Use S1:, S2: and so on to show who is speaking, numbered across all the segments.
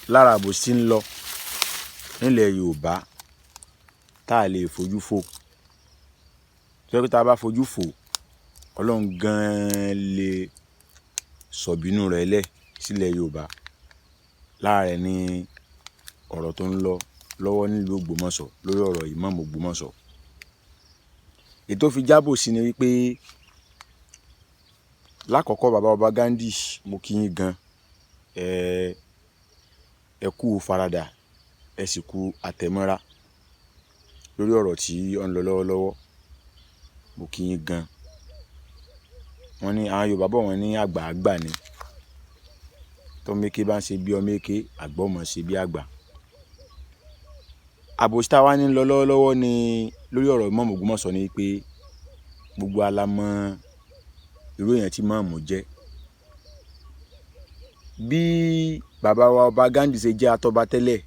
S1: Lára àbòsí tí ń lọ nílẹ̀ Yorùbá tá a lè fojú fò, tó jẹ́ pé tá a bá fojú fò, Ọlọ́run gan-an lè sọ̀bínú rẹ̀ lẹ̀ sílẹ̀ Yorùbá. Lára rẹ̀ ni ọ̀rọ̀ tó ń lọ lọ́wọ́ nílùú Ògbómọ̀ṣọ́ lórí ọ̀rọ̀ Ìmáàmù Ògbómọ̀ṣọ́. Èyí tó fi jábòsí ni wípé lákọ̀ọ́kọ́, bàbá ọba Ghandi, mo kí yín gan, ẹ kú faradà, ẹ sì kú àtẹ̀mọ́ra lórí ọ̀rọ̀ tí ó ń lọ lọ́wọ́lọ́wọ́. Mo kí yín gan. Wọ́n ní àwọn Yorùbá bọ̀, wọ́n ní àgbà àgbà ni. Tọ́mọ èké bá ń ṣe bí ọmọ èké, àgbà ó máa ṣe bí àgbà. Àbòsí tá a wá ní lọ lọ́wọ́lọ́wọ́ ni lórí ọ̀rọ̀ Ìmáàmù Ògbómọ̀ṣọ́ ni pé gbogbo wa la mọ irú èèyàn tí Ìmáàmù jẹ́. Bí bàbá wa ọba Ghandi ṣe jẹ́ atọ́ba tẹ́lẹ̀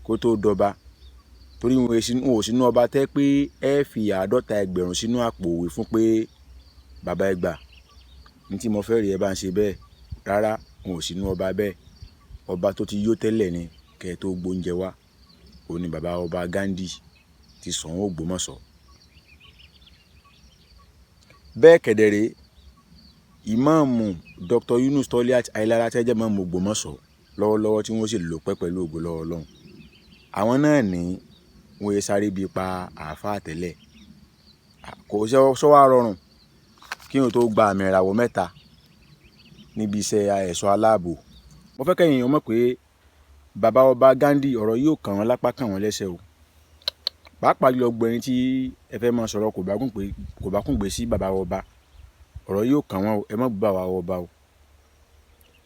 S1: kó tó dọba, torí wọn ò sínú ọba tẹ́ pé ẹ fi 50,000 sínú àpò òwe fún pé bàbá ẹ gbà ní tí mo fẹ́ rí ẹ bá ń ṣe bẹ́ẹ̀. Rárá, wọn ò sínú ọba bẹ́ẹ̀. Ọba tó ti yó tẹ́lẹ̀ ni kẹ́ ẹ tó gbóúnjẹ wá. Òun ni bàbá ọba Ghandi ti Ṣọ̀ún Ògbómọ̀ṣọ́. Bẹ́ẹ̀ kẹ̀dẹ̀rẹ́, Ìmáàmù Dr. Yunus Toliat Ayílára tẹ́ jẹ́ Ìmáàmù Ògbómọ̀ṣọ́ lọ́wọ́lọ́wọ́, tí wọ́n sì lò pẹ́ pẹ̀lú ògo lọ́wọ́ Ọlọ́run. Àwọn náà ní wọ́n yé sáré bíi pa àáfàá tẹ́lẹ̀. Kò sọ wá rọrùn kí n tó gba àmì ìràwọ̀ 3 níbi iṣẹ́ ẹ̀ṣọ́ aláàbò. Mo fẹ́ kẹ́yìn èèyàn mọ̀ pé bàbá ọba Ghandi, ọ̀rọ̀ yóò kàn wọ́n lápá, kàn wọ́n lẹ́sẹ̀ o. Pàápàá jùlọ gbogbo ẹni tí ẹ fẹ́ máa sọ̀rọ̀ kò bá kùn gbé sí bàbá ọba, ọ̀rọ̀ yóò kàn wọ́n o. Ẹ má bú bàbá ọba o.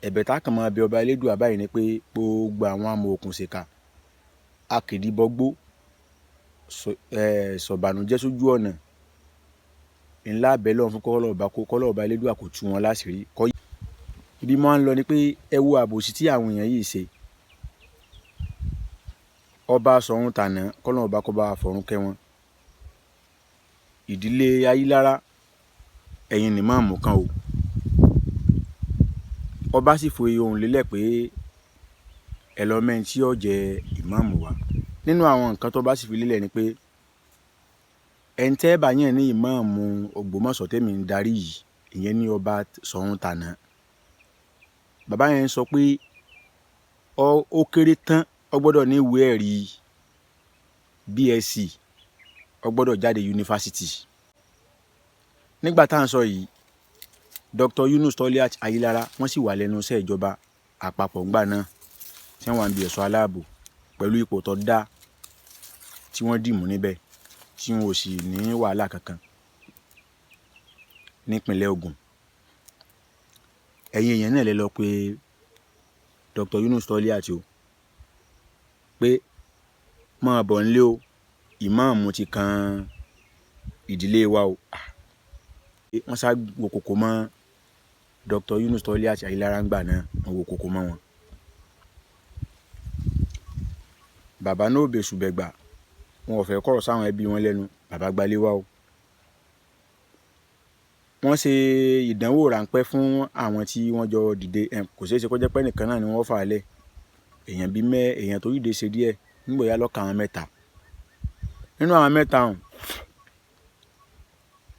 S1: Ẹ̀bẹ̀ tá kàn máa bẹ ọba Elédùà báyìí ni pé gbogbo àwọn amòòkùnṣìkà, akìdìbọgbó, sọ̀bànújẹ́ sójú ọ̀nà ńlá abẹ́ lọ́run fún kọ́lọ́ ọba Elédùà kò tú wọn láṣìírí. Ibi máa ń lọ ni pé ẹ wo àbòsí tí àwọn èèyàn yìí ṣe. Ọba Ṣọ̀ún tàná, kọ́lọ́ ọba kó bá fọ̀run kẹ́ wọn. Ìdílé Ayílára, ẹ̀yin ni ìmáàmù kan o. Ọba sì fi ohùn lélẹ̀ pé ẹ lọ mẹ́ni tí ó jẹ ìmáàmù wa. Nínú àwọn nǹkan tó bá sì fi lélẹ̀ ni pé ẹni tẹ́ bá yàn ní Ìmáàmù Ògbómọ̀ṣọ́ tèmi ń darí yìí, ìyẹn ní ọba Ṣọ̀ún tàná. Bàbá yẹn sọ pé ó kéré tán, ó gbọ́dọ̀ ní ìwé ẹ̀rí BSc, ó gbọ́dọ̀ jáde yunifásitì. Nígbà tá à ń sọ yìí, Dr. Yunus Toliat Ayílára wọ́n sì wà lẹ́nu iṣẹ́ ìjọba àpapọ̀ ńgbà náà, tí wọ́n wà níbi ẹ̀ṣọ́ aláàbò pẹ̀lú ipò tó dáa tí wọ́n dì mú níbẹ̀, tí wọn ò sì ní wàhálà kankan nípínlẹ̀ Ògùn. Ẹ̀yin èèyàn náà lè lọ pé Dr. Yunus Toliat o pé máa bọ̀ nílé o, ìmáàmù ti kan ìdílé wa o. Wọ́n sá wo kòkó mọ́ Dr. Yunus Toliat Ayílára ńgbà náà, wọ́n wo kòkó mọ́ wọn. Bàbá náà ò bẹ̀sù bẹ̀gbà, wọn ò fẹ́ kọ̀rọ̀ sáwọn ẹbí wọn lẹ́nu. Bàbá gbalé wá o. Wọ́n ṣe ìdánwò ráńpẹ́ fún àwọn tí wọ́n jọ dìde. Kò ṣeé ṣe kó jẹ́ pé ẹnìkan náà ni wọ́n fà á lẹ̀. Èèyàn bíi mẹ́ èèyàn tó dìde ṣe díẹ̀ nígbà yá lọ́kàn àwọn 3. Nínú àwọn 3 ọ̀hún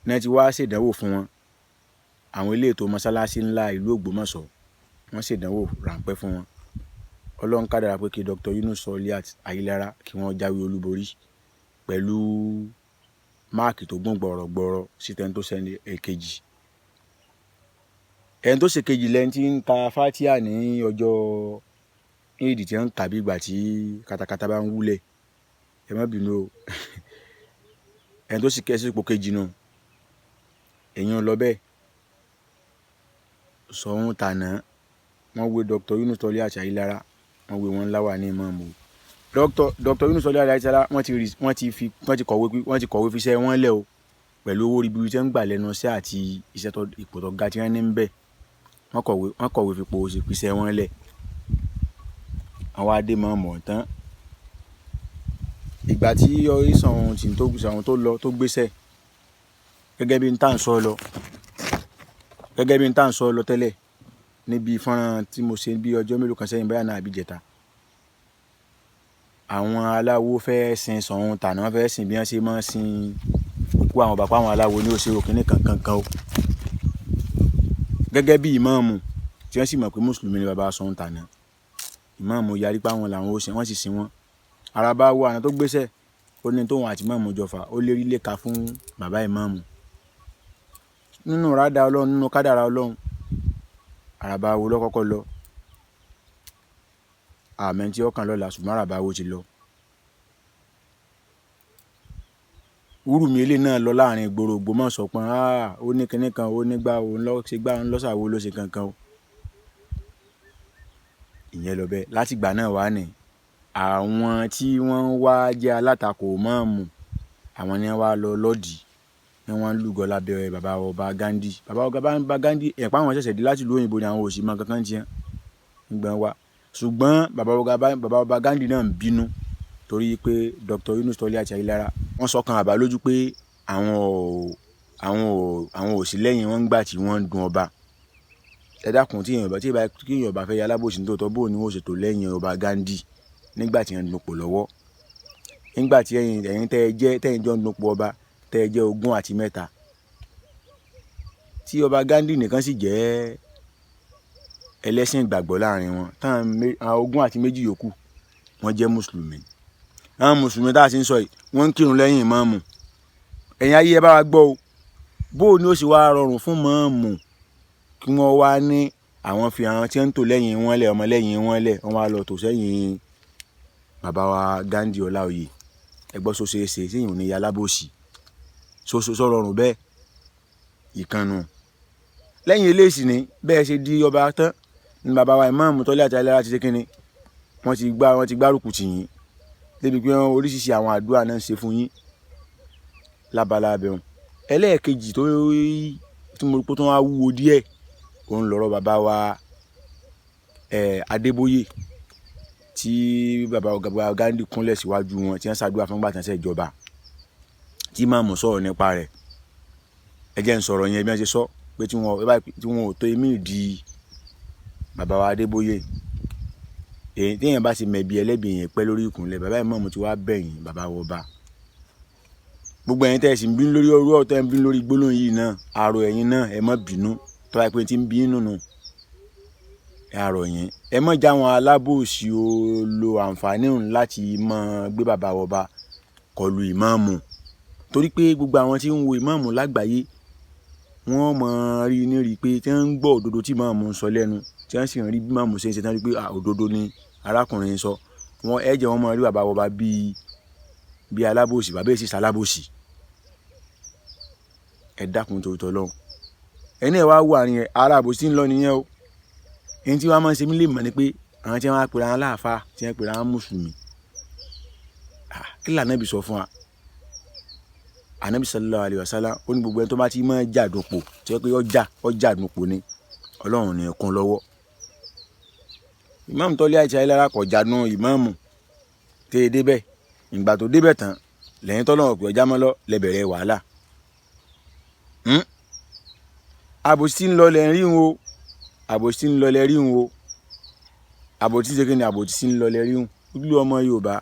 S1: ní wọ́n ti wá ṣèdánwò fún wọn. Àwọn ilé ètò mọ́sálásí ńlá ìlú Ògbómọ̀ṣọ́, wọ́n ṣèdánwò ráńpẹ́ fún wọn. Ọlọ́run kádàrá pé kí Dr. Yunus Toliat Ayílára kí wọ́n jáwé olúborí pẹ̀lú máàkì tó gùn gbọ̀rọ̀gbọ̀rọ̀ sí tẹni tó ṣe èkejì. Ẹni tó ṣe kejì lẹni tí ń ka Fátíà ní ọjọ́ Eid tí wọ́n ń kà bí ìgbà tí katakata bá ń wúlẹ̀. Ẹ má bínú o. Ẹni tó sì kẹ́ sí ipò kejì nù. Èyí ń lọ bẹ́ẹ̀. Ṣọ̀ún tàná, wọ́n wé Dr. Yunus Toliat Ayílára, wọ́n wé wọn láwà ní ìmáàmù. Dr. Yunus Toliat Ayílára wọ́n ti kọ̀wé fiṣẹ́ wọn lẹ̀ o pẹ̀lú owó ribiribi tí wọ́n ń gbà lẹ́nu iṣẹ́ àti iṣẹ́ tó ipò tó ga tí wọ́n ní ń bẹ̀. Wọ́n kọ̀wé fipò fiṣẹ́ wọn lẹ̀. Àwọn adé máa mọ̀ tán. Ìgbà tí Ṣọ̀ún tí tó Ṣọ̀ún tó lọ tó gbéṣẹ́ gẹ́gẹ́ bí n tá ń sọ lọ, gẹ́gẹ́ bí n tá ń sọ lọ tẹ́lẹ̀ níbi fọ́nrán tí mo ṣe bí ọjọ́ mélòó kan sẹ́yìn, báyà náà àbí ìjẹta. Àwọn aláwo fẹ́ sin Ṣọ̀ún tàná, wọ́n fẹ́ sìn bí wọ́n ṣe máa ń sin òkú àwọn bàbá àwọn aláwo ní òṣèré òkìní kankan kan o. Gẹ́gẹ́ bí ìmáàmù tí wọ́n sì mọ̀ pé mùsùlùmí ni bàbá Ṣọ̀ún tàná, ìmáàmù yarí pé àwọn làwọn ó sìn, wọ́n sì sin wọ́n. Àràbá wo àná tó gbéṣẹ́, ó ní tóun àti ìmáàmù jọ fà, ó lérí léka fún bàbá ìmáàmù. Nínú rádà Ọlọ́run, nínú kádàrá Ọlọ́run, àràbá wo ló kọ́kọ́ lọ. Àmẹ́ tí ó kàn lọ́la, ṣùgbọ́n àràbá wo ti lọ. Wúrùmí ilé náà lọ láàrin ìgboro Ògbómọ̀ṣọ́ pọ́n, ó ní kinní kan, ó ní gbá, òun lọ ṣe gbá, òun lọ ṣàwo ló ṣe kankan o. Ìyẹn lọ bẹ́ẹ̀. Láti ìgbà náà wá ní àwọn tí wọ́n wá jẹ́ alátakò mọ́ọ̀mù, àwọn ni wọ́n wá lọ lọ́dì, ni wọ́n ń lúgọ lábẹ́ bàbá ọba Gandhi. Bàbá ọba Gandhi, ẹ̀pá àwọn ṣẹ̀ṣẹ̀ dé láti ìlú òyìnbó ni àwọn ò sì mọ kankan tiẹ̀ nígbà wá. Ṣùgbọ́n bàbá ọba Gandhi náà ń bínú torí pé Dr. Yunus Toliat Ayílára wọ́n sọkàn àbá lójú pé àwọn ò sí lẹ́yìn wọn ńgbà tí wọ́n ń dun ọba. Ẹ dákun, tí èèyàn bá fẹ́ ya alábòsí ní tòótọ́, bó ni wọ́n ṣètò lẹ́yìn ọba Gandhi nígbà tí wọ́n ń dunpò lọ́wọ́. Nígbà tí ẹ̀yin tẹ́ ẹ jẹ́, tẹ́ ẹ jọ ń dunpò ọba, tẹ́ ẹ jẹ́ 23. Tí ọba Gandhi nìkan sì jẹ́ ẹlẹ́sìn ìgbàgbọ́ láàrin wọn, táwọn 22 yòókù wọ́n jẹ́ mùsùlùmí. Àwọn mùsùlùmí tá a ti ń sọ yìí, wọ́n ń kírun lẹ́yìn ìmáàmù. Ẹ̀yin ayé ẹ bá wa gbọ́ o. Bó ni ó sì wá rọrùn fún ìmáàmù kí wọ́n wá ní àwọn fi àwọn tí ń tò lẹ́yìn wọn lẹ̀, ọmọ lẹ́yìn wọn lẹ̀, wọ́n wá lọ tò sẹ́yìn bàbá wa Gandhi Ọláoyè. Ẹ gbọ́, sọ ṣeé ṣe, ṣé èèyàn ò ní ya alábòsí? Sọ rọrùn bẹ́ẹ̀? Ìkànnù. Lẹ́yìn eléyìí ni bẹ́ẹ̀ ṣe di ọba tán ni bàbá wa ìmáàmù Toliat Ayílára ti ṣe kínni, wọ́n ti gbárùkù tì yín débi pé oríṣiríṣi àwọn àdúrà náà ń ṣe fún yín lábala abẹ́hùn. Ẹlẹ́ẹ̀kejì tó tí mo rí pé tó wá wúwo díẹ̀, òun lọ̀rọ̀ bàbá wa Adébóyè tí bàbá wa Gandhi kúnlẹ̀ síwájú wọn tí wọ́n ṣàdúrà fún gbà tí wọ́n ṣe ìjọba, tí ìmáàmù sọ̀rọ̀ nípa rẹ̀. Ẹ jẹ́ n sọ̀rọ̀ yẹn bí wọ́n ṣe sọ pé tí wọn ò tó imí di bàbá wa Adébóyè. Èyí tí èèyàn bá ti mẹ̀bi ẹlẹ́bi èèyàn pẹ́ lórí ìkúnlẹ̀, bàbá ìmáàmù ti wá bẹ̀yìn bàbá wa ọba. Gbogbo ẹ̀yin tẹ́ ẹ sì ń bínú lórí ọ̀rọ̀ tẹ́ ẹ ń bínú lórí gbólóhùn yìí náà, àrò ẹ̀yin náà ẹ má bínú. Tó bá jẹ́ pé tí ń bínú nù, àrò yín. Ẹ má já wọn alábòsí o lo àǹfààní òun láti máa gbé bàbá wa ọba kọlu ìmáàmù. Torí pé gbogbo àwọn tí ń wo ìmáàmù lágbàáyé, wọ́n mọ̀ rí ní rí pé tí wọ́n ń gbọ́ òdodo tí ìmáàmù ń sọ lẹ́nu, tí wọ́n sì ń rí bí ìmáàmù ṣe ń ṣe, tí wọ́n rí pé òdodo ni arákùnrin ń sọ. Wọ́n ẹ jẹ́ wọ́n mọ̀ rí bàbá wa ọba bí alábòsí, bàbá èsì ṣalábòsí. Ẹ dákun torí t'Ọlọ́run. Ẹni ẹ wá wo àárín ẹ, ara àbòsí ń lọ nìyẹn o. Ẹni tí wọ́n máa ń ṣe mí lè mọ̀ ni pé àwọn tí wọ́n á pera wọn láàfáà, tí wọ́n pera wọn mùsùlùmí. Kí l'Ànábì sọ fún wa? Ànábì sallallahu alaihi wasallam ó ní gbogbo ẹni tó bá ti máa jà dùnpò, tí wọ́n pé ó jà dùnpò ni, Ọlọ́run ní kún lọ́wọ́. Ìmáàmù Toliat Ayílára kò jánu ìmáàmù tẹ́ ẹ débẹ̀. Ìgbà tó débẹ̀ tán, lẹ́yìn tọ́lọ́run pé ọjà mọ́ lọ, lẹ bẹ̀rẹ̀ wàhálà. Àbòsí ń lọ lẹ rí ń o. Àbòsí ń lọ lẹ rí ń o. Àbòsí ṣe kí ni? Àbòsí ń lọ lẹ rí ń. Ojú ọmọ Yorùbá,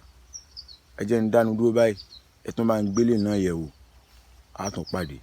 S1: ẹ jẹ́ n dánu dúró báyìí. Ẹ tún bá ń gbélé náà yẹ̀ wò. A tún pàdé.